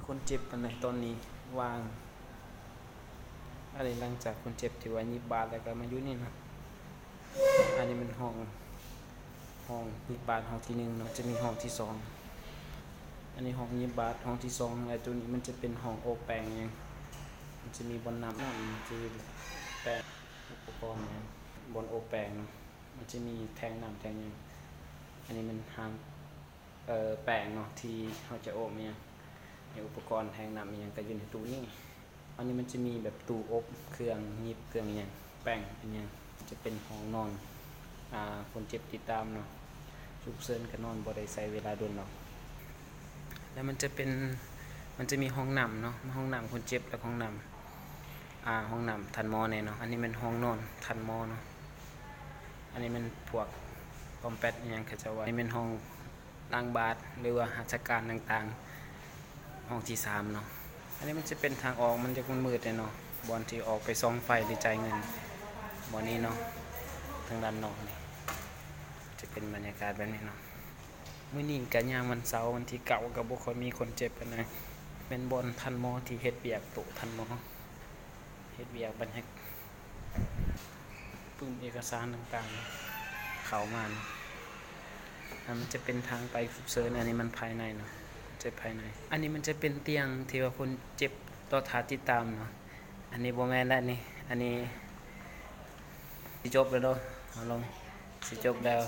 ຄົນເຈັບອັນໃດຕອນນີ້ວ່າງ. ອັນນີ້ຫຼັງຈາກຄົນເຈັບທີ່ວ່າຫຍິບບາດແລ້ວກໍມາຢູ່ນີ້ນະ. ອັນນີ້ແມ່ນຫ້ອງ ຫ້ອງຫຍິບບາດຫ້ອງທີໜຶ່ງເນາະ, ຈະມີຫ້ອງທີສອງ. ອັນນີ້ຫ້ອງຫຍິບບາດຫ້ອງທີສອງ ແລະ ໂຕນີ້ມັນຈະເປັນຫ້ອງໂອບແປງຫຍັງ, ມັນຈະມີບ່ອນນ້ຳ ນ້ຳ ມັນຈະມີແປງ ອຸປະກອນຫຍັງ ບ່ອນໂອບແປງເນາະ, ມັນຈະມີແທ່ງນ້ຳແທ່ງຫຍັງ. ອັນນີ້ແມ່ນຫ້າງ ເອີ ແປງເນາະ ທີ່ເຮົາຈະໂອບຫຍັງ ໃນອຸປະກອນແທ່ງນ້ຳອີ່ຫຍັງກໍຢູ່ໃນຕູ້ນີ້. ອັນນີ້ມັນຈະມີແບບຕູ້ອົບເຄື່ອງຫຍິບເຄື່ອງຫຍັງ ແປງອີ່ຫຍັງ. ຈະເປັນຫ້ອງນອນ ອາ ຄົນເຈັບຕິດຕາມເນາະ, ສຸກເສີນກໍນອນ ບໍ່ໄດ້ໃຊ້ເວລາດົນດອກ. ແລ້ວມັນຈະເປັນ ມັນຈະມີຫ້ອງນ້ຳເນາະ, ຫ້ອງນ້ຳຄົນເຈັບ ແລ້ວກໍຫ້ອງນ້ຳ ອາ ຫ້ອງນ້ຳທ່ານໝໍແນ່ເນາະ. ອັນນີ້ແມ່ນຫ້ອງນອນທ່ານໝໍເນາະ, ອັນນີ້ແມ່ນພວກປອມແປດອີ່ຫຍັງເຂົາເຈົ້າວ່າ. ອັນນີ້ແມ່ນຫ້ອງ ລ້າງບາດ ຫຼືວ່າຮັດສະການຕ່າງໆ. ຫ້ອງທີສາມເນາະ, ອັນນີ້ມັນຈະເປັນທາງອອກ, ມັນຈະມືດໆແດ່ເນາະ, ບ່ອນທີ່ອອກໄປສ່ອງໄຟ ຫຼື ຈ່າຍເງິນ ບ່ອນນີ້ເນາະ. ທາງດ້ານນອກນີ້ຈະເປັນບັນຍາກາດແບບນີ້ເນາະ. ມື້ນີ້ກະຍາມວັນເສົາ ວັນທີເກົ້າ ກໍບໍ່ຄ່ອຍມີຄົນເຈັບປານໃດ. ແມ່ນບ່ອນທ່ານໝໍທີ່ເຮັດວຽກ, ໂຕະທ່ານໝໍເຮັດວຽກບັນຍາ ປຶ້ມເອກະສານຕ່າງໆເຂົ້າມາເນາະ. ອັນມັນຈະເປັນທາງໄປສຸກເສີນ, ອັນນີ້ມັນພາຍໃນເນາະ, ຈະພາຍໃນ. ອັນນີ້ມັນຈະເປັນຕຽງທີ່ວ່າຄົນເຈັບລໍຖ້າຕິດຕາມເນາະ. ອັນນີ້ບໍ່ແມ່ນແລ້ວນີ້, ອັນນີ້ຊິຈົບແລ້ວເນາະ, ເຮົາລົງ ຊິຈົບແລ້ວ.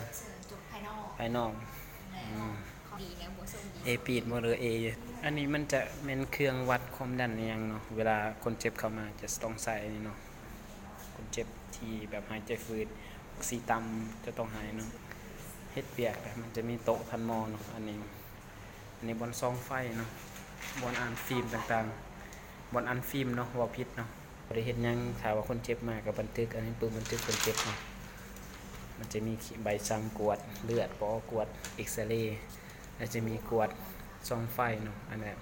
ພາຍນອກ ອືມ ເອປີດບໍ່ ຫຼື ເອ ອັນນີ້ມັນຈະແມ່ນເຄື່ອງວັດຄວາມດັນອີ່ຫຍັງເນາະ, ເວລາຄົນເຈັບເຂົ້າມາຈະຕ້ອງໃສ່ອັນນີ້ເນາະ. ຄົນເຈັບທີ່ແບບຫາຍໃຈຝືດ ອອກຊີຕຳ ຈະຕ້ອງຫາຍເນາະ. ເຮັດວຽກ ມັນຈະມີໂຕະທ່ານໝໍເນາະ, ອັນນີ້ ອັນນີ້ບ່ອນສ່ອງໄຟເນາະ, ບ່ອນອ່ານຟີມຕ່າງໆ ບ່ອນອ່ານຟີມເນາະ, ເວົ້າຜິດເນາະ. ບໍ່ໄດ້ເຮັດຫຍັງ, ຖ້າວ່າຄົນເຈັບມາກໍບັນທຶກ, ອັນນີ້ປຶ້ມບັນທຶກຄົນເຈັບເນາະ. ມັນຈະມີໃບສັ່ງກວດເລືອດ ປໍ ກວດເອັກສະເຣ ແລ້ວຈະມີກວດສ່ອງໄຟເນາະ. ອັນນັ້ນ